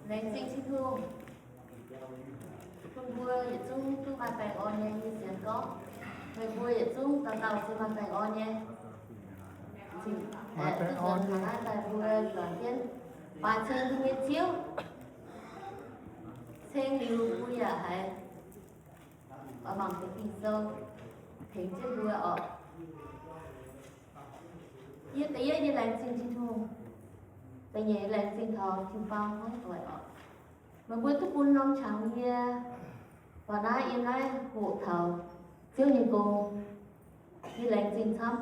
Laengz zingh Tin-Hungh bun mbuo yietc zungv duqv maaih baengh orn nyei. Yie sienx gorngv meih mbuo yietc zungv dauh dauh se maaih baengh orn nyei. Maaih baengh orn nyei. Naaiv daaih mbuo zuangx jienv baaix ceng nyei Ziouv. Ceng liuz mbuo yaac haiz oix mangc deix Ging-Sou tengx jienv mbuo oc. Yie da'yietv yie laengz zingh Tin-Hungh. Da'nyeic laengz zingh taux jiu-baang hnangv doic oc. Meih mbuo duqv bun norm qangx yie, baac naaiv yiem naaiv hoqc taux Ziouv nyei gong. Yie laengz zingh camv.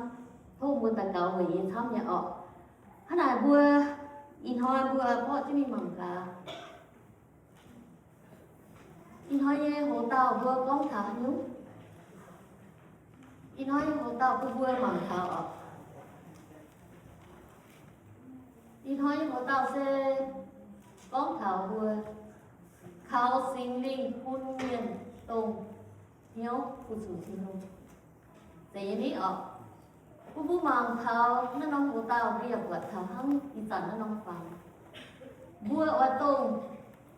Tov mbuo daux gaux weic yie camv nyei oc. Hnangv naaic mbuo ih hnoi mbuo borqv jienv mingh mangc gaax. Ih hnoi nyei hoc-dauh mbuo gorngv taux haaix nyungc? Ih hnoi nyei hoc-dauh bun mbuo mangc taux oc. Ih hnoi nyei hoc-dauh se gorngv taux mbuo kaux Singx Lingh bun mienh dongh hnyouv fu-sux Tin-Hungh. Zeiz nyei ni oc. Mbuo mbuo mangc taux naaiv norm hoc-dauh, mbuo yaac buatc taux hnangv ih zanc naaiv norm fangx. Mbuo oix dongh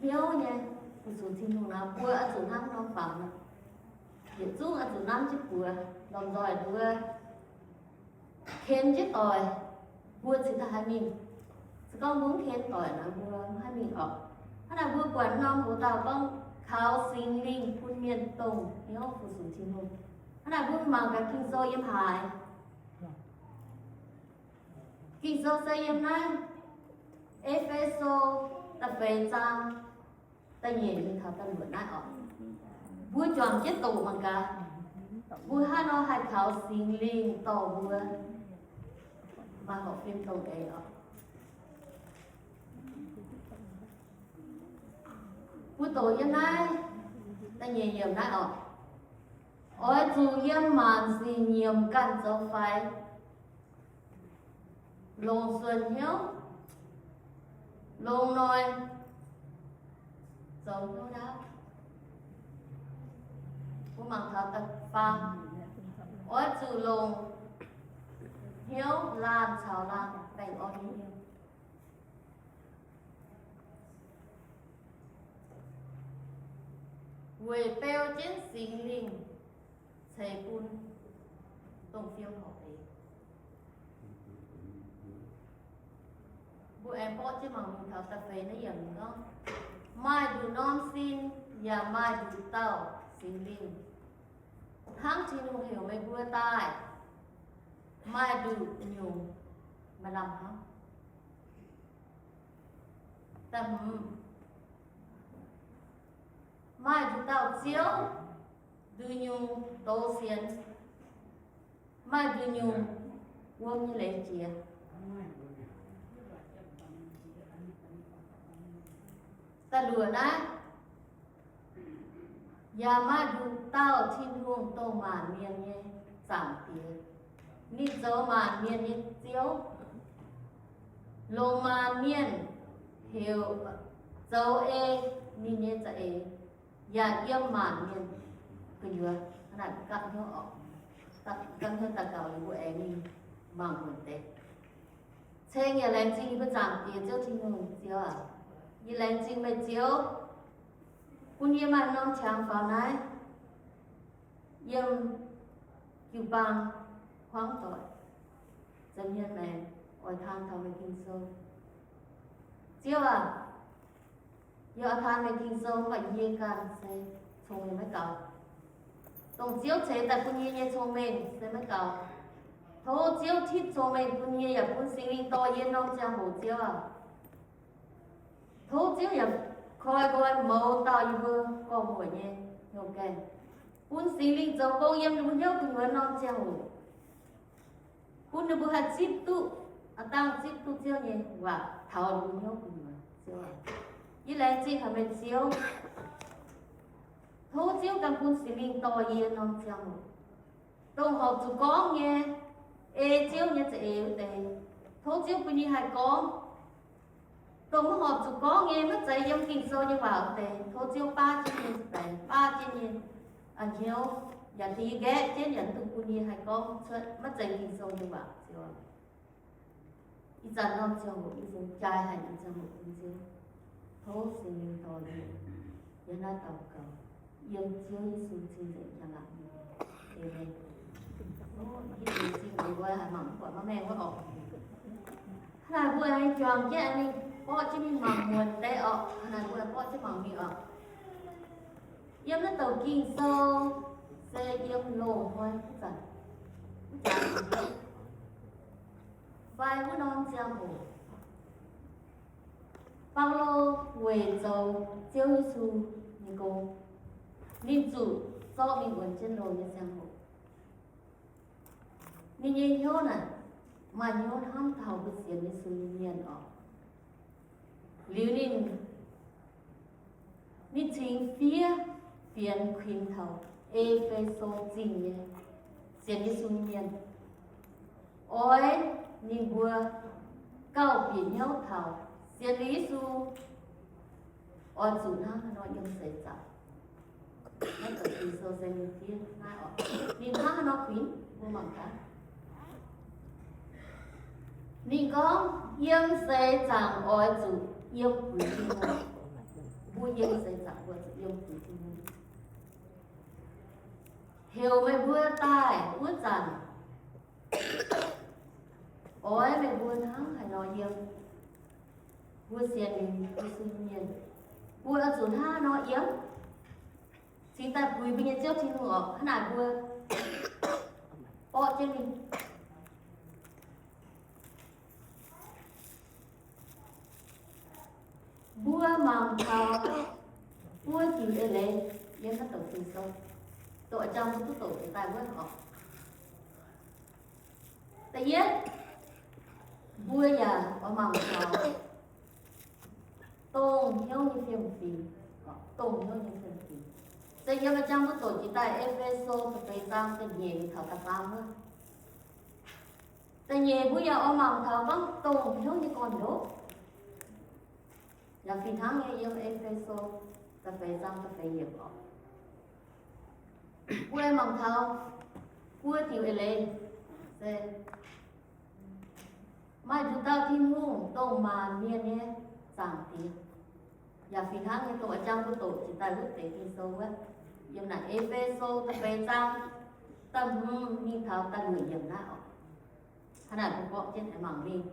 hnyouv nyei fu-sux Tin-Hungh nor, mbuo oix zuqc hnangv norm fangx nor, yietc zungv oix zuqc nanv jienv buoz lomh nzoih mbuo ken jienv doic, mbuo cingx daaih haih mingh. Se gorngv mbuo mv ken doic nor, mbuo mv haih mingh oc. Hnangv naaic mbuo buatc norm hoc-dauh gorngv kaux Singx Lingh bun mienh dongh hnyouv fu-sux Tin-Hungh. Hnangv naaic mbuo mangc gaax Ging-Sou yiem haaix. Ging-Sou se yiem naaiv E^fe^so da'feix zaang da'nyeic mingh taux da'luoqc naaiv oc. Mbuo juangc jienv doqc mangc gaax, mbuo hnangv nor haih kaux Singx Lingh dorh mbuo maaih horpc fim dongh eix oc. Mbuo doqc yiem naaiv da'nyeic yiemc naaiv oc. Oix zuqc yiem maanc sic nyiemc ganh zoux faix, longc suonc hnyouv, longc noic zoux hnyouv ndaauv. Mbuo mangc taux da'faam, oix zuqc longc hnyouv laanh caux laanh baengh orn nyei. Weic beu jienv Singx Lingh ceix bun dongh fiem horpc eix. Mbuo aengx borqv jienv mangc mingh taux da'feix naaiv yiemc gorngv, maaih nduqc norm sin yaac maaih nduqc dauh Singx Lingh hnangv Tin-Hungh heuc meih mbuo daaih. Maaih nduqc nyungc, maaih lamh hnangv. Da'hmz, maaih nduqc dauh Ziouv, nduqc nyungc douz sienx, maaih nduqc nyungc wuom nyei leiz jiex. Da'luoqc naaiv, yaac maaih nduqc dauh Tin-Hungh dongh maanc mienh nyei Zaangc Diex. Ninh zoux maanc mienh nyei Ziouv. Longc maanc mienh heuc zoux ei ninh nyei za'eix, yaac yiem maanc mienh gu'nyuoz. Hnangv naaic gapv hnyouv oc, gapv hnyouv daux gaux liuz mbuo aengx mingh mangc wuonc deix. Ceng yaac laengz zingh yie mbuo Zaangc Diex Ziouv Tin-Hungh. Ziouv aac, yie laengz zingh meih Ziouv bun yie maaih norm qangx faaux naaiv yiem jiu-baang hmuangv doic, zemh hmien maengx oix taan taux meih Ging-Sou. Ziouv aac, yie oix taan meih Ging-Sou, mv baac yie ganh se cong-mengh maiv gaux. Dongh Ziouv ceix daaih bun yie nyei cong-mengh se maiv gaux. Tov Ziouv tipv cong-mengh bun yie yaac bun Singx Lingh dorh yie norm ziangh hoc, Ziouv aac. Tov Ziouv yaac koi nqoi mouz dauh yie mbuo gorngv mueic nyei hnyouv gaengh, bun Singx Lingh zoux gong yiem ninh mbuo hnyouv gu'nyuoz norm ziangh hoc, bun ninh mbuo haih zipv duqv, aav dangh zipv duqv Ziouv nyei waac taux ninh mbuo hnyouv gu'nyuoz, Ziouv aac. Yie laengz zingh haic meih Ziouv. Tov Ziouv ganh bun Singx Lingh dorh yie norm ziangh hoc. Dongh horpc zuqc gorngv nyei, ei Ziouv nyei za'eix wuov deix, tov Ziouv bun yie haih gorngv. Dongh maiv horpc zuqc gorngv nyei, maiv zeiz yiem Ging-Sou nyei waac wuov deix, tov Ziouv baav jienv yie, baav jienv yie hnyouv, yaac tengx yie nqaeqv jienv, yaac duqv bun yie haih gorngv cuotv maiv zeiz Ging-Sou nyei waac, Ziouv aac. Ih zanc norm ziangh hoc yie fungx jaa haic nyei ziangh hoc bun Ziouv. Tov Singx Lingh dorh yie yiem naaiv daux gaux, yiem Ziouv Yesu cing-nzengc, njang-laangc nyei mienh. Aamen. Hitv liuz zingh liuz mbuo haih mangc mv buatc maiv maengh wuov orqc. Hnangv naaic mbuo aengx juangc jienv aengx mingh borqv jienv mingh mangc muonc deix orqc. Hnangv naaic mbuo aengx borqv jienv mangc mingh orqc. Yiem naaiv douc Ging-Sou se yiem loz-hnoi wuov zanc, wuov zanc fai wuov norm ziangh hoc, Baulo weic zoux Ziouv Yesu nyei gong, ninh zuqc zorqv mingh wuonx jienv loh nyei ziangh hoc. Ninh nyei hnyouv naaic maaih hnyouv hnamv taux mbuo sienx Yesu nyei mienh orqc. Liuz ninh, ninh cingx fiev fienx kuinx taux E^fe^so Zingh nyei sienx Yesu nyei mienh, oix ninh mbuo gauh bieqc hnyouv taux sienx Yesu oix zuqc hnangv haaix nor yiem seix zaangc. Naaiv douc Ging-Sou se ninh fiev naaiv orqc. Ninh hnangv haaix nor kuinx mbuo mangc gaax. Ninh gorngv, yiem seix zaangc oix zuqc yiem puix Tin-Hungh. Mbuo yiem seix zaangc mbuo zuqc yiem puix Tin-Hungh. Heuc meih mbuo daaih wuov zanc, oix meih mbuo hnangv haaix nor yiem. Mbuo sienx Yesu nyei mienh, mbuo oix zuqc hnangv haaix nor yiem, cingx daaih puix mbuo nyei Ziouv Tin-Hungh orqc. Hnangv naaic mbuo borqv jienv mingh. Mbuo mangc taux buo diuc eix leiz yiem naaiv douc Ging-Sou, doqc jangx mbuo duqv doqc jiex daaih wuov orqc. Da'yietv, mbuo yaac oix mangc taux dongh hnyouv nyei fiem-fingx. Dongh hnyouv nyei fiem-fingx se yiem jangx mbuo doqc jiex daaih E^fe^so da'feix zaang da'nyeic mingh taux da'faam wuov. Da'nyeic mbuo yaac oix mangc taux gorngv dongh hnyouv nyei gorn-ndoqv. Yaac fih hnangv nyei yiem E^fe^so da'feix zaang da'feix yiemc orqc. Mbuo mangc taux buo diuc eix leiz se maaih nduqc dauh Tin-Hungh dongh maanc mienh nyei Zaangc Diex. Yaac fih hnangv nyei dongh a'jang mbuo doqc jiex daaih wuov deix Ging-Sou wuov, yiem naaic E^fe^so da'feix zaang da'hmz mingh taux da'luoqc yiemc naaiv orqc. Hnangv naaic mbuo borqv jienv mangc mingh.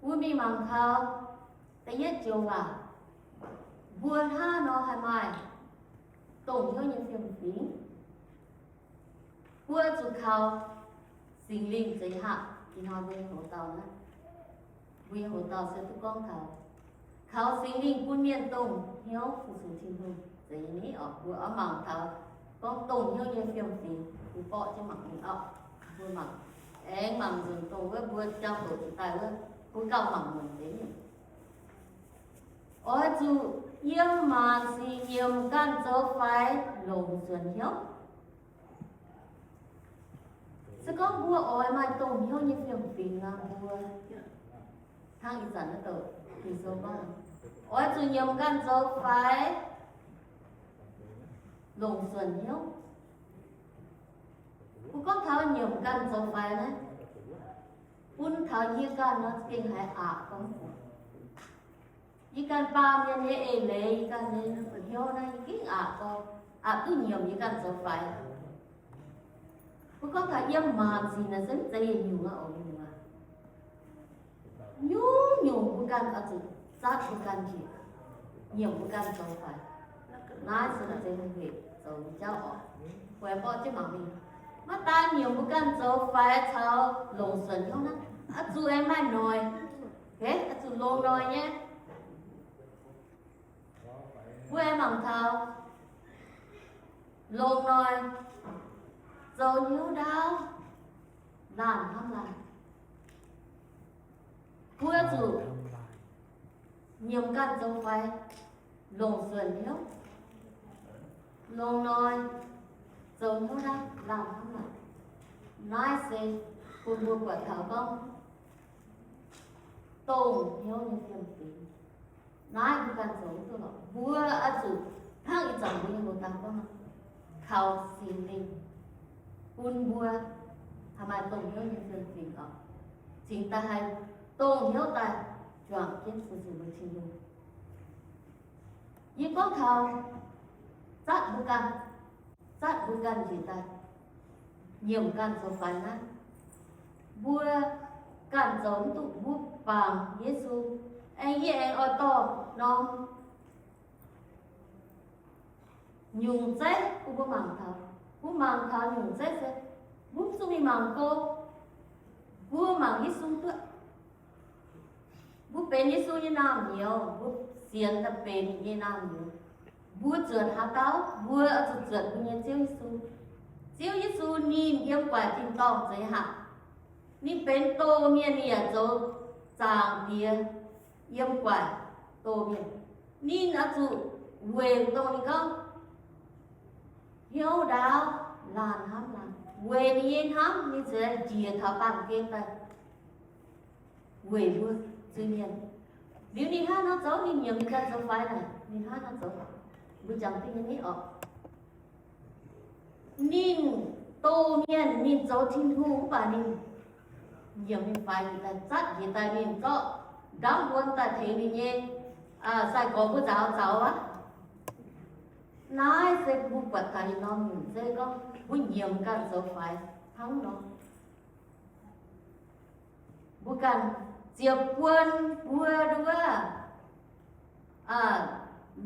Mbuo mingh mangc taux da'yietv joux waac, mbuo hnangv nor haih maaih dongh hnyouv nyei fiem-fingx. Mbuo zuqc kaux Singx Lingh zeix haav. Ih hnoi mbuo nyei hoc dauh naaiv, mbuo nyei hoc dauh se duqv gorngv taux kaux Singx Lingh bun mienh dongh hnyouv fu-sux Tin-Hungh. Zeiz nyei orqc, mbuo oix mangc taux gorngv dongh hnyouv nyei fiem-fingx, mbuo borqv jienv mangc mingh orqc. Mbuo mangc, aengx mangc nzunc dongh wuov mbuo jauv-doqc jiex daaih wuov, mbuo gauh mangc muonc deix nyungc. Oix zuqc yiem maanc sic nyiemc ganh zoux faix longc suonc hnyouv. Se gorngv mbuo oix maaih dongh hnyouv nyei fiem-fingx nor, mbuo hnangv ih zanc naaiv douc Ging-Sou gorngv, oix zuqc nyiemc ganh zoux faix longc suonc hnyouv. Mbuo gorngv taux nyiemc ganh zoux faix naaiv, bun taux yie ganh nor gengh haiz aqc gorngv. Yie ganh baamh mienh nyei eix leiz, yie ganh nyei hnyouv naaiv yie gengh aqc gorngv, aqc duqv nyiemc yie ganh zoux faix. Mbuo gorngv taux yiem maanc sic naaic se mv zeiz yietc nyungc aqv oc, mienh muoz. Nyungc-nyungc mbuo ganh oix zuqc zatv mbuo ganh njiec, nyiemc mbuo ganh zoux faix. Naaiv se mv zeiz hungh-hec zoux nyei jauv oc. Mbuo aengx borqv jienv mangc mingh. Maiv daan nyiemc mbuo ganh zoux faix caux longc suonc hnyouv naaiv, oix zuqc aengx maaih noic. Oc, oix zuqc longx noic nyei. Mbuo aengx mangc taux longx noic, zoux hnyouv ndaauv, laanh hnamv laanh. Mbuo zuqc nyiemc ganh zoux faix, longc suonc hnyouv, longx noic, zoux hnyouv ndaauv, laanh hnamv laanh. Naaiv se bun mbuo buatc taux gorngv dongh hnyouv nyei fiem-fingx. Naaiv mbuo ganh zoux mv duqv lorqc. Mbuo oix zuqc hnangv ih zanc mbuo nyei hoc dauh gorngv nor, kaux Singx Lingh bun mbuo Haih maaih dongh hnyouv nyei fiem-fingx oc, cingx daaih haih dongh hnyouv daaih juangc jienv zuqc nzunc mbuo Tin-Hungh. Yie gorngv taux zatv mbuo ganh, zatv mbuo ganh njiec daaih, nyiemc ganh zoux faix naaiv. Mbuo ganh zoux mv duqv, mbuo bangc Yesu. Aengx yie aengx oix dorh norm nyungc zeiv bun mbuo mangc taux. Mbuo mangc taux nyungc zeiv se mbuo mv zuqc mingh mangc go. Mbuo mangc Yesu duqv. Mbuo benx Yesu nyei naamh nyouz, mbuo sienx daaih benx ninh nyei naamh nyouz. Mbuo zuotc haaix dauh, mbuo oix zuqc zuotc mbuo nyei Ziouv Yesu. Ziouv Yesu ninh yiem guaic tin-dorngh zeiz haic. Ninh benx doh mienh, ninh yaac zoux Zaangc Diex yiem guaic doh mienh. Ninh oix zuqc weic dongh ninh gorngv hnyouv ndaauv laanh hnamv laanh, weic ninh nyei hnamv ninh ziouc njiec taux baamh gen daaih weic mbuo zuiz-mienh. Liuz ninh hnangv nor zoux, ninh nyiemc ninh ganh zoux faix naaic, ninh hnangv nor zoux. Mbuo jangx duqv nyei ni oc. Ninh doh mienh, ninh zoux Tin-Hungh mv baac ninh nyiemc ninh faix njiec daaih, zatv njiec daaih, ninh zorqv ndaamv wuom daaih tengx ninh nyei sai-gorx mbuo nzaaux zaux aqv. Naaiv se mbuo buatc taux yietc norm nyungc zeiv gorngv mbuo nyiemc ganh zoux faix hnangv nor. Mbuo ganh ziepc buonc mbuo nduov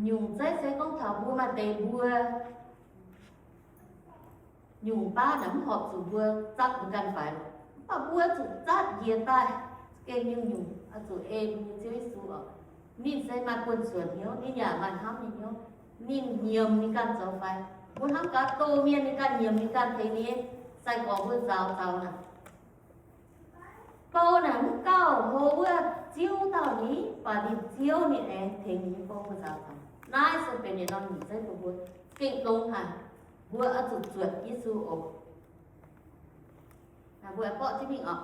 nyungc zeiv se gorngv taux mbuo maaih deix mbuo nyungc baav naaic mv horpc zuqc mbuo zatv mbuo ganh faix, mv baac mbuo zuqc zatv njiec daaih gengh nyungc-nyungc oix zuqc ei mbuo nyei Ziouv Yesu oc. Ninh se maaih buonv-suonc hnyouv, ninh yaac maaih hnamv nyei hnyouv. Ninh nyiemc ninh ganh zoux faix. Mbuo hnamv gaax doh mienh ninh ganh nyiemc ninh ganh tengx ninh nyei sai-gorx mbuo nzaaux zaux naaic. Bou naaic mv gauh hlo wuov ziouv dauh ni, mv baac ninh ziouv ninh aengx tengx ninh nyei bou mbuo nzaaux zaux. Naaiv se benx yietc norm nyungc zeiv bun mbuo. Gengh dongh haic, mbuo oix zuqc zuotc Yesu oc. Naaiv mbuo aengx borqv jienv mingh oc.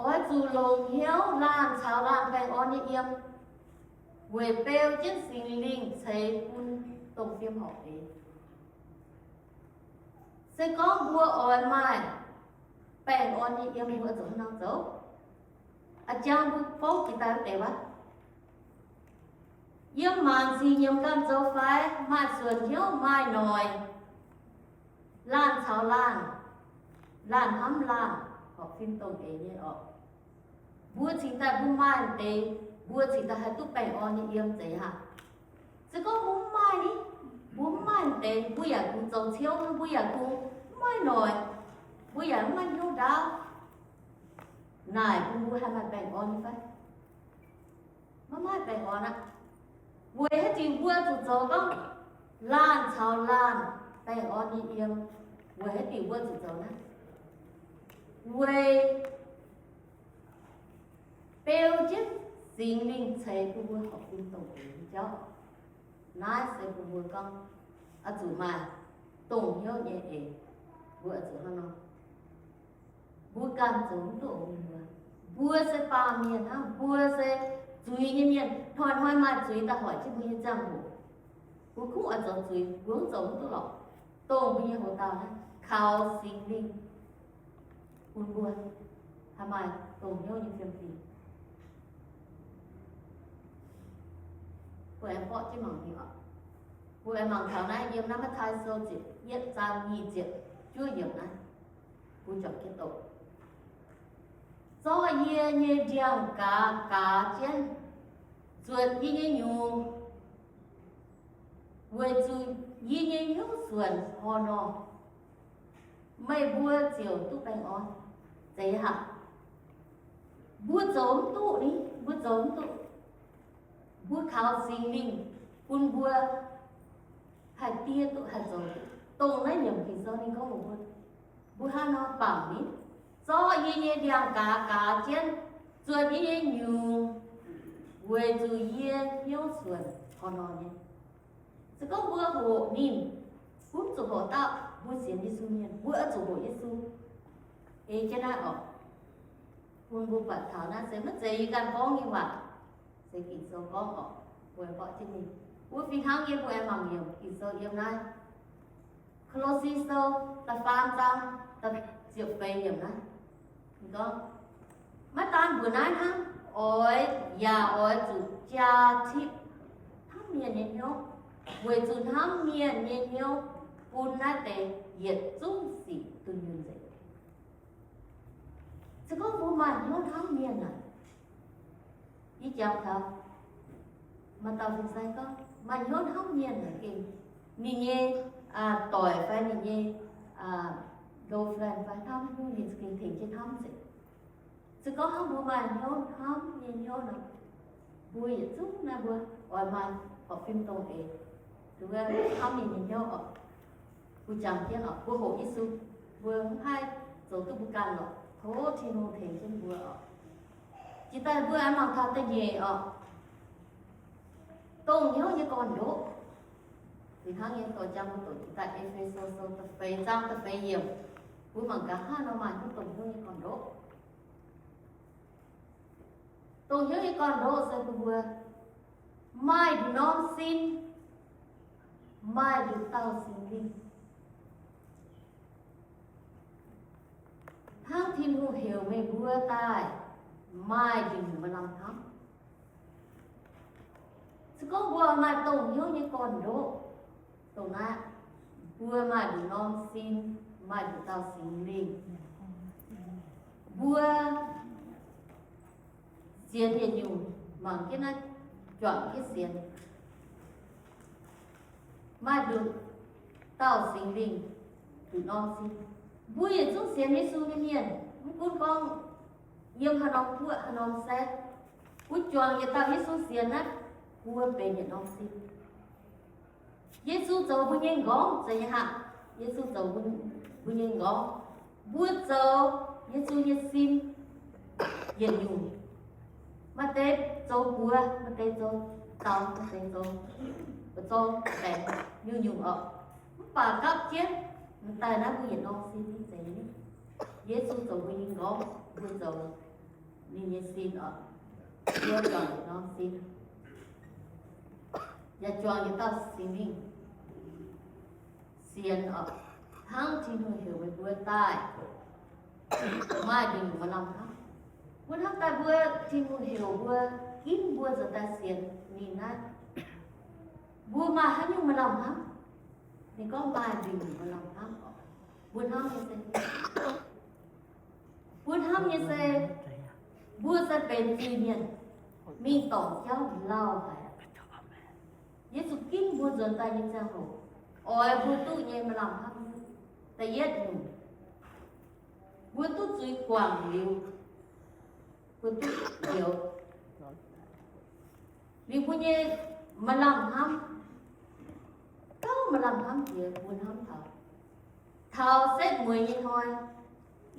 Oix zuqc longc hnyouv laanh caux laanh baengh orn nyei yiem, weic beu jienv Singx Lingh ceix bun dongh fiem horpc deix. Se gorngv mbuo oix maaih baengh orn nyei yiem, mbuo zuqc hnangv nor zoux. A'jang mbuo gorngv jiex daaih wuov deix waac, yiem maanc sic nyiemc ganh zoux faix, maaih suonc hnyouv, maaih noic, laanh caux laanh, laanh hnamv laanh, horpc fim dongh eix nyei oc. Mbuo cingx daaih mbuo maaih deix, mbuo cingx daaih haih duqv baengh orn nyei yiem zeiz haic. Se gorngv mbuo mv maaih ni, mbuo mv maaih deix, mbuo yaac kungx zoux ciouv, mbuo yaac kungx mv maaih noic, mbuo yaac mv maaih hnyouv ndaauv. Naaic bun mbuo haih maaih baengh orn nyei fai? Maiv maaih baengh orn aqv. Weic haaix diuc mbuo zuqc zoux gorngv laanh caux laanh baengh orn nyei yiem? Weic haaix diuc mbuo zuqc zoux naaiv? Weic beu jienv Singx Lingh ceix bun mbuo horpc fim dongh eix nyei jauv. Naaiv se bun mbuo gorngv oix zuqc maaih dongh hnyouv nyei eix. Mbuo oix zuqc hnangv nor. Mbuo ganh zoux mv duqv oc mbuo. Mbuo se baamh mienh hnangv, mbuo se zuiz nyei mienh. Hnoi-hnoi maaih zuiz daaih hoic jienv mbuo nyei ziangh hoc. Mbuo kungx oix zoux zuiz, mbuo mv zoux mv duqv lorqc. Dongh mbuo nyei houx dauh naaiv kaux Singx Lingh bun mbuo haih maaih dongh hnyouv nyei fiem-fingx. Mbuo aengx borqv jienv mangc mingh oc. Mbuo aengx mangc taux naaiv yiem naaiv Matv^taai Sou ziepc yietv zaang nyic ziepc juov yiemc naaiv, mbuo juangc jienv doqc. Zorqv yie nyei ndiangx-gaaz gaaz jienv, zuotc yie nyei nyungc, weic zuqc yie nyei hnyouv suonc horh nor, meih mbuo ziouc duqv baengh orn. Zeiz haic. Mbuo zoux mv duqv ni, mbuo zoux mv duqv. Mbuo kaux Singx Lingh bun mbuo haih diev duqv, haih zoux duqv. Dongh naaiv yiemc Ging-Sou ninh gorngv mbuox mbuo, mbuo hnangv nor bangc ni, zorqv yie nyei ndiangx-gaaz gaaz jienv, zuotc yie nyei nyungc, weic zuqc yie hnyouv suonc horh nor nyei. Se gorngv mbuo hoqc ninh, mbuo mv zuqc hoqc dauh mbuo sienx Yesu mienh, mbuo oix zuqc hoqc Yesu. Ei jienv naaiv oc, bun mbuo buatc taux naaiv se maiv zeiz yie ganh gorngv nyei waac, se Ging-Sou gorngv oc. Mbuo aengx borqv jienv mingh. Mbuo fih hnangv yie mbuo aengx mangc yiem Ging-Sou yiem naaiv. Ko^lo^si Sou da'faam zaang ziepc feix yiemc naaiv, ninh gorngv, maiv daan mbuoqc naaiv hnangv, oix yaac oix zuqc jaa tipv hnamv mienh nyei hnyouv, weic zuqc hnamv mienh nyei hnyouv bun naaiv deix yietc zungv sic dunh yunh nzengc. Se gorngv mbuo maaih hnyouv hnamv mienh naaic, yie jangx taux maaih dauh fin-saeng gorngv maaih hnyouv hnamv mienh naaic gengh ninh nyei doic fai ninh nyei girlfriend fai hnamv hnyouv ninh za'gengh tengx jienv hnamv nzengc. Se gorngv hnangv mbuo maaih hnyouv hnamv nyei hnyouv nor, mbuo yietc zungv naaiv mbuo oix maaih horpc fim dongh eix, hnamv mienh nyei hnyouv oc. Mbuo jangx jienv oc, mbuo hoqc Yesu, mbuo mv haih zoux duqv mbuo ganh lorqc, tov Tin-Hungh tengx jienv mbuo oc. Jiex daaih mbuo aengx mangc taux da'nyeic oc, dongh hnyouv nyei gorn-ndoqv. Fih hnangv nyei doix jangx mbuo doqc jiex daaih E^fe^so Sou da'feix zaang da'feix yiemc, mbuo mangc gaax hnangv nor maaih hnyouv dongh hnyouv nyei gorn-ndoqv. Dongh hnyouv nyei gorn-ndoqv se bun mbuo maaih nduqc norm sin, maaih nduqc dauh Singx Lingh. Hnangv Tin-Hungh heuc meih mbuo daaih maaih nduqc maaih lamh hnamv. Se gorngv mbuo maaih dongh hnyouv nyei gorn-ndoqv, dongh naaiv, mbuo maaih nduqc norm sin, maaih nduqc dauh Singx Lingh. Mbuo sienx yietc nyungc, mangc jienv naaiv juangc jienv sienx, maaih nduqc dauh Singx Lingh nduqc norm sin. Mbuo yietc zungv sienx Yesu nyei mienh, mv gunv gorngv yiem haaix norm guoqv haaix norm saengv, mbuo juangc yietc dauh Yesu sienx naaiv, mbuo benx yietc norm sin. Yesu zoux mbuo nyei nqorngv, zeiz nyei haic. Yesu zoux mbuo nyei nqorngv. Mbuo zoux Yesu nyei sin yietc nyungc. Maaih deix zoux buoz, maaih deix zoux daux, maaih deix zoux mbu'zorng baengx nyungc-nyungc oc. Mv baac gapv jienv m'daaih naaiv mbuo yietc norm sin nyei zeiz. Yesu zoux mbuo nyei nqorngv, mbuo zoux ninh nyei sin oc. Mbuo juangc yietc norm sin, yaac juangc yietc dauh Singx Lingh sienx oc. Hnangv Tin-Hungh heuc meih mbuo daaih maaih nduqc maaih lamh hnamv. Mbuo hnamv daaih mbuo, Tin-Hungh heuc mbuo, ginv mbuo nzuonx daaih sienx ninh naaiv, mbuo maaih haaix nyungc maaih lamh hnamv? Ninh gorngv maaih nduqc maaih lamh hnamv oc. Mbuo hnamv nyei se, mbuo hnamv nyei se, mbuo se benx zuiz-mienh, mingh dorngc jauv lauh haic. Yesu ginv mbuo nzuonx daaih nyei ziangh hoc, oix mbuo duqv nyei maaih lamh hnamv. Da'yietv nyungc, mbuo duqv zuiz guangc liuz, mbuo duqv njoux. Liuz mbuo nyei maaih lamh hnamv, gauh maaih lamh hnamv jiex mbuo hnamv taux, taux setv mueiz nyei hnoi,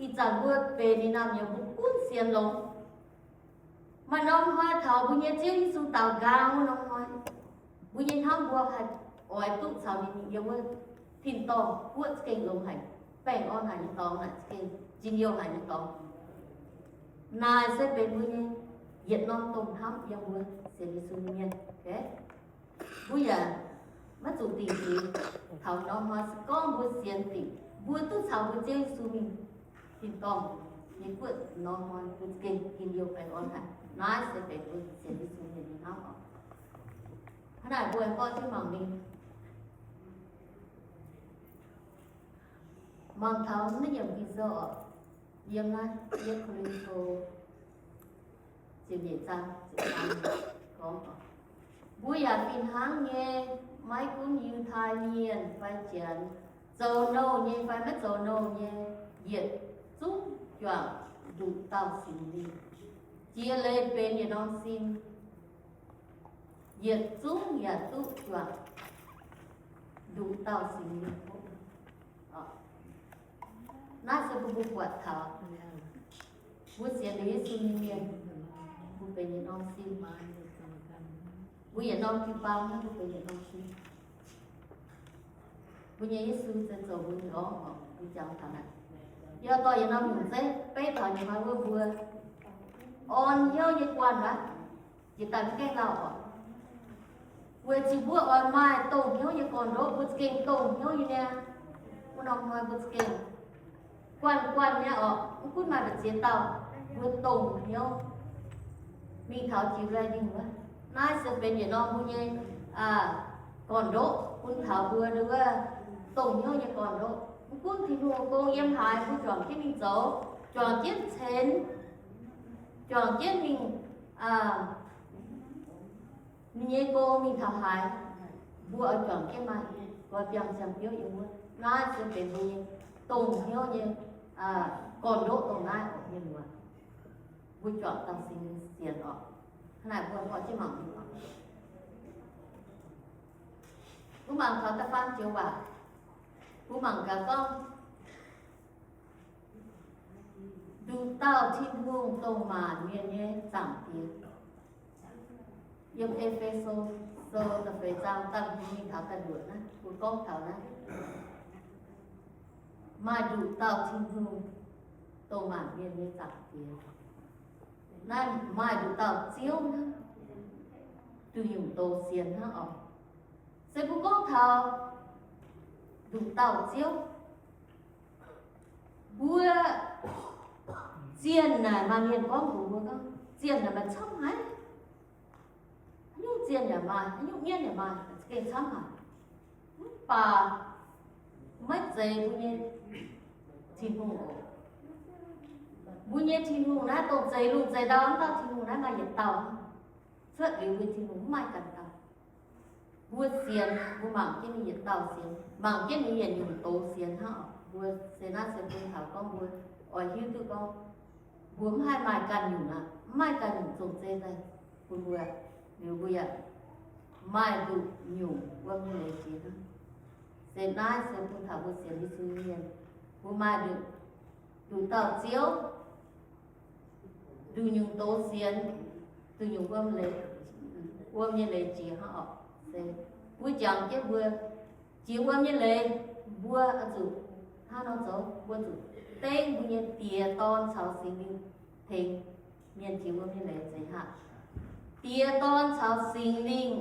ih zanc mbuo benx ninh naamh nyouz mbuo gunv sienx longx. Maaih norm hnoi taux mbuo nyei Ziouv Yesu daaux nqaang wuov norm hnoi, mbuo nyei hnamv mbuo haih oix duqv caux ninh yiem wuov tin-dorngh guoqv za'gengh longx haic, baengh orn haic nyei dorngx, naaic za'gengh njien-youh haic nyei dorngx. Naaic se benx mbuo nyei yietc norm domh hnamv yiem mbuo sienx Yesu nyei mienh. Mbuo yaac maiv zuqc dingc jiex taux norm hnoi. Se gorngv mbuo sienx dingc, mbuo duqv caux mbuo Ziouv Yesu mingh tin-dorngh nyei guoqv norm hnoi, mbuo za'gengh njien-youh baengh orn haic. Naaiv se benx mbuo sienx Yesu mienh nyei hnamv oc. Hnangv naaic mbuo aengx gorngv jienv mangc mingh. Mangc taux naaiv yiemc Ging-Sou oc, yiem naaiv Yietc Ko^lin^to ziepc nyeic zaang, ziepc zaang gorngv, mbuo yaac fih hnangv nyei, maiv gunv Yiutai Mienh fai Janx, zoux nouh nyei fai maiv zoux nouh nyei, yietc zungv juangc nduqc dauh Singx Lingh. Jiex leiz benx yietc norm sin, yietc zungv yaac duqv juangc nduqc dauh Singx Lingh. Naaiv se mbuo, mbuo buatc taux mbuo sienx liuz Yesu nyei mienh, mbuo benx yietc norm sin. Mbuo yietc norm jiu-baang, mbuo benx yietc norm sin. Mbuo nyei Yesu se zoux mbuo nyei nqorngv oc. Mbuo jangx taux naaic, yie dorh yietc norm nyungc zeiv beiv taux nyei hnoi wuov mbuo orn hnyouv nyei guanh aqv. Jiex daaih mv gaengh lauh oc. Weic zuqc mbuo oix maaih dongh hnyouv nyei gorn-ndoqv, mbuo za'gengh dongh hnyouv nyei niaa. Norm hnoi mbuo za'gengh guanh guanh nyei orqc, mv gunv maaih mbu'ziex dauh mbuo dongh hnyouv mingh taux jiex lai ninh wuov. Naaiv se benx yietc norm mbuo nyei gorn-ndoqv bun taux mbuo nduov dongh hnyouv nyei gorn-ndoqv. Mv gunv Tin-Hungh gong yiem haaix, mbuo juangc jienv mingh zoux, juangc jienv cenx, juangc jienv mingh ninh nyei gong mingh taux haaix, mbuo oix juangc jienv maaih nqoi biangh ziangh biouv yiem wuov. Naaiv se benx mbuo nyei dongh hnyouv nyei gorn-ndoqv dongh naaiv oc mienh muoz. Mbuo juangc dauh Singx Lingh sienx oc. Hnangv naaic mbuo mborqv jienv mangc mingh oc. Mbuo mangc taux da'faam joux waac, mbuo mangc gaax gorngv, nduqc dauh Tin-Hungh dongh maanc mienh nyei Zaangc Diex. Yiem E^fe^so Sou da'feix zaang da'hmz mingh taux da'luoqc naaiv, mbuo gorngv taux naaiv, maaih nduqc dauh Tin-Hungh dongh maanc mienh nyei Zaangc Diex. Naaiv maaih nduqc dauh Ziouv hnangv, duqv nyungc doz sienx hnangv oc. Se mbuo gorngv taux nduqc dauh Ziouv, mbuo zienh naaic maaih mienh gorngv mbuox mbuo gorngv, zienh naaic maaih camv haic. Haaix nyungc zienh yaac maaih, haaix nyungc mienv yaac maaih, za'gengh camv haic. Mv baac maiv zeiz mbuo nyei Tin-Hungh oc. Mbuo nyei Tin-Hungh naaiv dongh zeix lungh zeix ndau wuov dauh Tin-Hungh naaiv maaih yietc dauh. Cuotv liuz mbuo Tin-Hungh mv maaih ganh dauh. Mbuo sienx, mbuo mangc jienv ninh yietc dauh sienx, mangc jienv ninh yietc nyungc doz sienx hnangv oc. Mbuo se naaiv se bun taux gorngv mbuo oix hiuv duqv gorngv mbuo mv haih maaih ganh nyungc aqv, mv maaih ganh nyungc zong-zeiv daaih bun mbuo, liuz mbuo yaac maaih nduqc nyungc wuom nyei leiz jiex hnangv. Se naaiv se bun taux mbuo sienx Yesu nyei mienh, mbuo maaih nduqc, nduqc dauh Ziouv, nduqc nyungc doz sienx, nduqc nyungc wuom nyei leiz jiex hnangv oc. Se mbuo jangx jienv mbuo jiex wuom nyei leiz, mbuo oix zuqc hnangv nor zoux, mbuo zuqc dengv mbuo nyei Diex, Dorn caux Singx Lingh tengx mienh jiex wuom nyei leiz zeiz hnangv. Diex, Dorn caux Singx Lingh,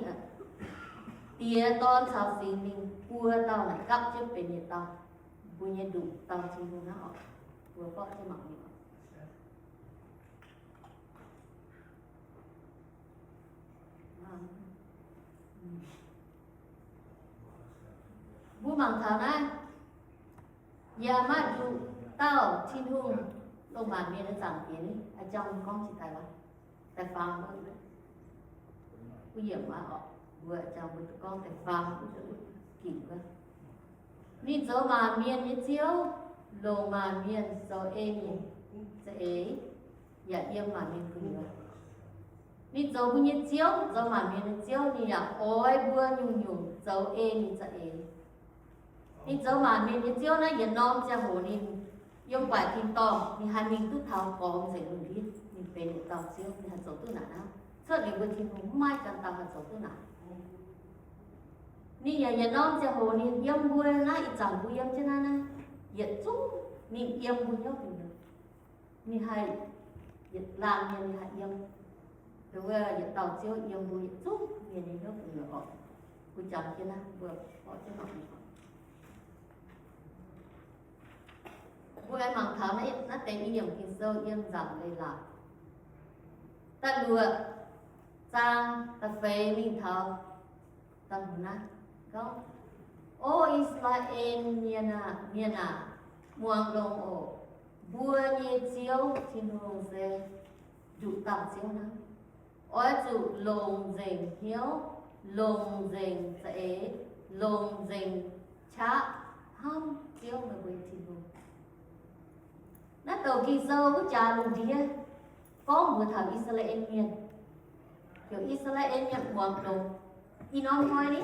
Diex, Dorn caux Singx Lingh buo dauh naaic gapv jienv benx yietc dauh, mbuo nyei nduqc dauh Tin-Hungh hnangv oc. Mbuo borqv jienv mangc mingh. Mbuo mangc taux naaiv, yaac maaih nduqc dauh Tin-Hungh, dongh maanc mienh nyei Zaangc Diex ni. A'jang gorngv jiex daaih, da'faam wuov, wuov yiemc aqv oc. Mbuo a'jang mbuo gorngv da'faam wuov ginc wuov. Ninh zoux maanc mienh nyei Ziouv, longc maanc mienh zoux en nyei za'eix, yaac yiem maanc mienh gu'nyuoz. Ninh zoux mbuo nyei Ziouv, zoux maanc mienh nyei Ziouv, ninh yaac oix mbuo nyungc-nyungc zoux en nyei za'eix. Ninh zoux maanc mienh nyei Ziouv naaiv, yietc norm ziangh hoc ninh yiem baaic tin-dorngh, ninh haih mingh duqv taux gormx nzengc lungh ndiev. Ninh benx yietc dauh Ziouv, ninh haih zoux duqv naaic hnangv. Cuotv liuz mbuo Tin-Hungh mv maaih ganh dauh haih zoux duqv naaic. Ninh yaac yietc norm ziangh hoc ninh yiem mbuo naaiv ih zanc mbuo yiem jienv naaiv naaiv, yietc zungv ninh yiem mbuo hnyouv gu'nyuoz. Ninh haih yietc laanh mienh ninh haih yiem. Dongh wuov yietc dauh Ziouv yiem mbuo yietc zungv mienh nyei hnyouv gu'nyuoz oc. Mbuo jangx jienv naaiv, mbuo borqv jienv mangc. Mbuo aengx mangc taux naaiv, naaiv deix i yiemc Ging-Sou yiem Nzangc Leiz-Latc da'luoqc zaang da'feix mingh taux da'hmz naaiv gorngv, O I^saa^laa^en mienh aah, mienh aah, muangx longx oc. Mbuo nyei Ziouv Tin-Hungh se nduqc dauh Ziouv hnangv. Oix zuqc longc nzengc hnyouv, longc nzengc za'eix, longc nzengc qaqv hnamv Ziouv meih mbuo nyei Tin-Hungh. Naaiv douc Ging-Sou wuov jaax lungh ndiev gorngv mbuox taux I^saa^laa^en Mienh, heuc I^saa^laa^en Mienh muangx longx. Ih norm hnoi ni,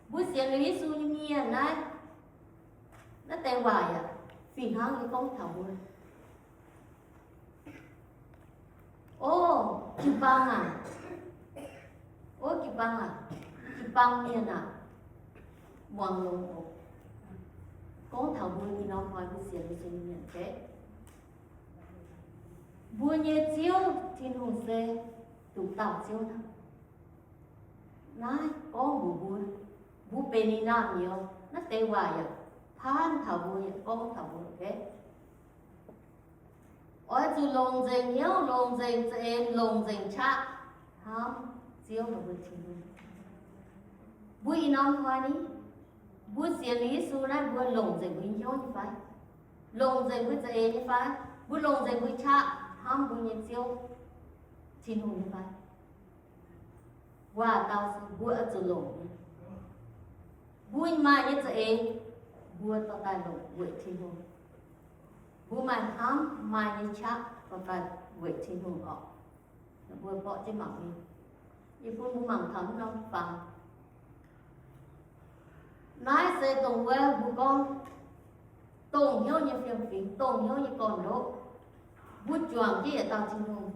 mbuo sienx liuz Yesu nyei mienh naaiv, naaiv deix waac yaac fih hnangv nyei gorngv taux mbuo. O jiu-baang aac, o jiu-baang aac, jiu-baang mienh aac, muangx longx oc. Gorngv taux mbuo ih norm hnoi mbuo sienx Yesu nyei mienh, mbuo nyei Ziouv Tin-Hungh se nduqc dauh Ziouv hnangv. Naaiv gorngv mbuox mbuo, mbuo benx ninh naamh nyouz, naaiv deix waac yaac Hnangv taux mbuo yietc gorngv taux mbuo, oix zuqc longc nzengc hnyouv, longc nzengc za'eix, longc nzengc qaqv hnamv Ziouv, mbuo Tin-Hungh. Mbuo ih norm hnoi ni, mbuo sienx liuz Yesu naaiv, mbuo longc nzengc mbuo nyei hnyouv nyei fai? Longc nzengc mbuo za'eix nyei fai? Mbuo longc nzengc mbuo qaqv hnamv mbuo nyei Ziouv, Tin-Hungh nyei fai? Waac-dauh se mbuo oix zuqc longc nyei. Mbuo maaih nyei za'eix, mbuo dorh daaih longc weic Tin-Hungh. Mbuo maaih hnamv maaih nyei qaqv dorh daaih weic Tin-Hungh oc. Mbuo borqv jienv mangc mingh. Yie bun mbuo mangc taux mv norm fangx. Naaiv se dongh wuov mbuo gorngv dongh hnyouv nyei fiem-fingx, dongh hnyouv nyei gorn-ndoqv. Mbuo juangc jienv yietc dauh Tin-Hungh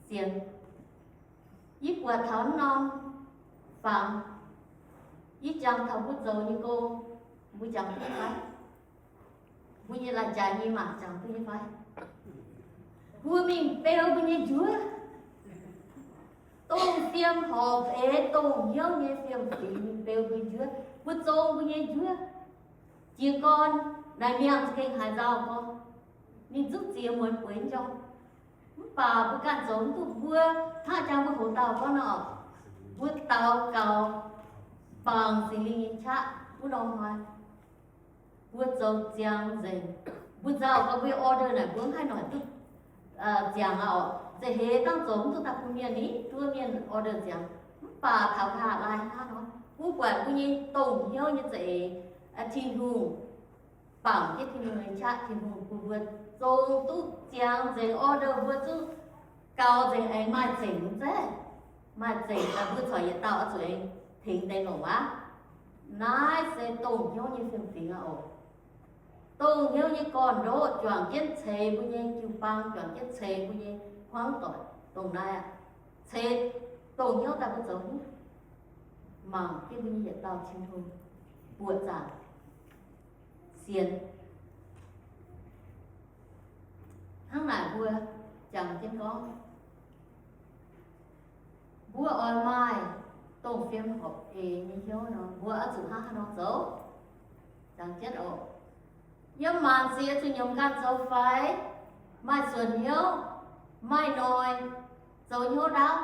sienx. Yie buatc taux mv norm fangx, yie jangx taux mbuo zoux nyei gong, mbuo jangx duqv nyei fai? Mbuo nyei lai-jaaix nyei maac jangx duqv nyei fai? Mbuo mingh beu mbuo nyei njuov. Dongh fiem horpc eix dongh hnyouv nyei fiem-fingx mingh beu mbuo njuov, mbuo zong mbuo nyei njuov. Jiez gorn naaic miangh za'gengh haaix nzauh gorngv, ninh zungv ziex muonz bueix njormh. Mv baac mbuo ganh zoux mv duqv, mbuo hnangv jangx mbuo hoc dauh gorngv nor, mbuo daux gaux bangc Singx Lingh nyei qaqv wuov norm hnoi. Mbuo zoux ziangx nzengc. Mbuo nzauh gau mbuo order naaic mbuo mv haih noic duqv ziangx aqv oc. Nzengc heix dangh zoux mv duqv daaih bun mienh ni, duqv mienh order ziangx. Mv baac taux nqa'haav lai hnangv nor, mbuo buatc mbuo nyei dongh hnyouv nyei za'eix, Tin-Hungh, bangc jienv Tin-Hungh nyei qaqv, Tin-Hungh bun mbuo zong duqv ziangx nzengc order, mbuo zungv gaux nzengc aengx maaih zengc mv zeiz? Maaih zengc daaih mbuo corc yietc dauh oix zuqc aengx tengx deix longc aqv. Naaiv se dongh hnyouv nyei fiem-fingx aqv oc. Dongh hnyouv nyei gorn-ndoqv juangc jienv ceix mbuo nyei jiu-baang, juangc jienv ceix mbuo nyei hmuangv doic dongh naaiv aqv. Ceix dongh hnyouv daaih mbuo zoux hnyouv mangc jienv mbuo nyei yietc dauh Tin-Hungh buoqc zaangc sienx. Hnangv naaic mbuo jangx jienv gorngv, mbuo oix maaih dongh fiem horpc eix nyei hnyouv nor, mbuo oix zuqc hnangv haaix nor zoux? Jangx jienv oc. Yiem maanc sic zuqc nyiemc ganh zoux faix, maaih suonc hnyouv, maaih noic, zoux hnyouv ndaauv,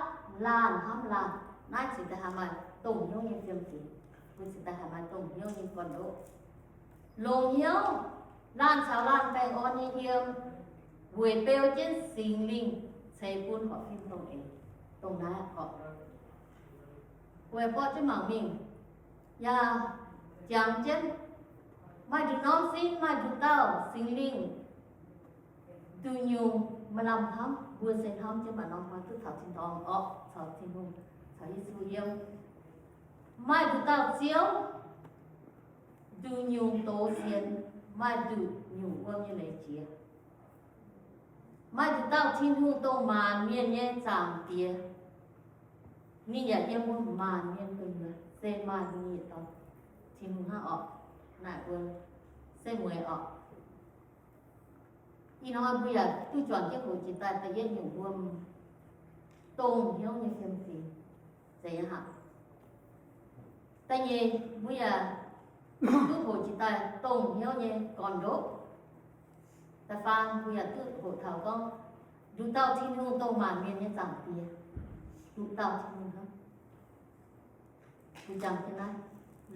laanh hnamv laanh. Naaiv cingx daaih haih maaih dongh hnyouv nyei fiem-fingx. Mbuo cingx daaih haih maaih dongh hnyouv nyei gorn-ndoqv. Longc hnyouv laanh caux laanh baengh orn nyei yiem, weic beu jienv Singx Lingh ceix bun horpc fim dongh eix, dongh naaiv oc. Weic borqv jienv mangc mingh, yaac jangx jienv, maaih nduqc norm sin, maaih nduqc dauh Singx Lingh nduqc nyungc maaih lamh hnamv, mbuo se hnamv jienv maaih norm hnoi duqv taux tin-dorngh orqc, caux Tin-Hungh, caux Yesu yiem. Maaih nduqc dauh Ziouv nduqc nyungc doz sienx, maaih nduqc nyungc wuom nyei leiz jiex. Maaih nduqc dauh Tin-Hungh dongh maanc mienh nyei Zaangc Diex. Ninh yaac yiem mbuo maanc mienh gu'nyuoz, se maaih ninh yietc dauh Tin-Hungh hnangv orqc. Naaic mbuo se mueiz orqc. Ih hnoi mbuo yaac duqv juangc jienv hoqc jiex daaih da'yietv nyungc wuom, dongh hnyouv nyei fiem-fingx, zeiz nyei aqv. Da'nyeic mbuo yaac duqv hoqc jiex daaih dongh hnyouv nyei gorn-ndoqv. Da'faam mbuo yaac duqv hoqc taux gorngv, nduqc dauh Tin-Hungh dongh maanc mienh nyei Zaangc Diex. Nduqc dauh Tin-Hungh hnangv. Mbuo jangx jienv naaiv,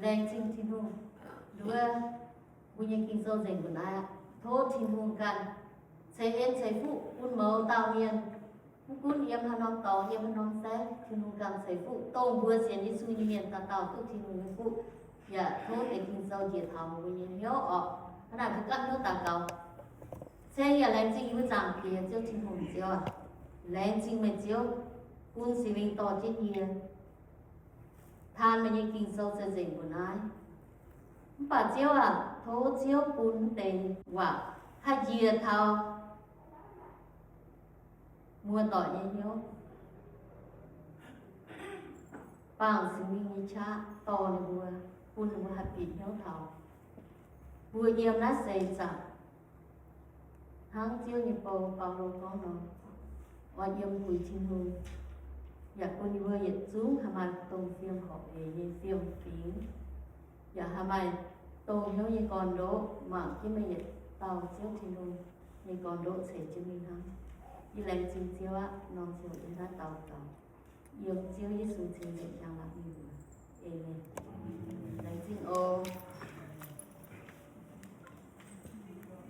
laengz zingh Tin-Hungh. Nduov mbuo nyei Ging-Sou nzengc mbuo naaiv aqv. Tov Tin-Hungh ganh ceix en ceix fuqv bun mouz dauh mienh. Mv gunv yiem haaix norm dorngx, yiem haaix norm saengv, Tin-Hungh ganh ceix fuqv dongh mbuo sienx Yesu nyei mienh dauh dauh duqv Tin-Hungh nyei fuqv. Yaac tov deix Ging-Sou njiec taux mbuo nyei hnyouv orqc. Hnangv naaic mbuo ganh hnyouv daux gaux. Ceng yaac laengz zingh mbuo Zaangc Diex Ziouv Tin-Hungh. Ziouv aac, laengz zingh meih Ziouv bun Singx Lingh dorh jienv yie taan meih nyei Ging-Sou se nzengc mbuo naaiv. Mv baac Ziouv aac, tov Ziouv bun deix waac haih njiec taux muoz-doic nyei hnyouv, bangc Singx Lingh nyei qaqv dorh ninh mbuo, bun ninh mbuo haih bieqc hnyouv taux mbuo yiem naaiv seix zaangc. Hnangv Ziouv nyei bou, Baulo gorngv nor, oix yiem puix Tin-Hungh, yaac bun yie mbuo yietc zungv haih maaih dongh fiem horpc eix nyei fiem-fingx, yaac haih maaih dongh hnyouv nyei gorn-ndoqv, mangc jienv meih yietc dauh Ziouv Tin-Hungh nyei gorn-ndoqv ceix jienv mingh hnangv. Yie laengz zingh Ziouv aqv. Nor Ziouc yie naaiv daux gaux yiem Ziouv Yesu Ziouv nzengc njang-laangc nyei mbuox. Aamen. Laengz zingh oc.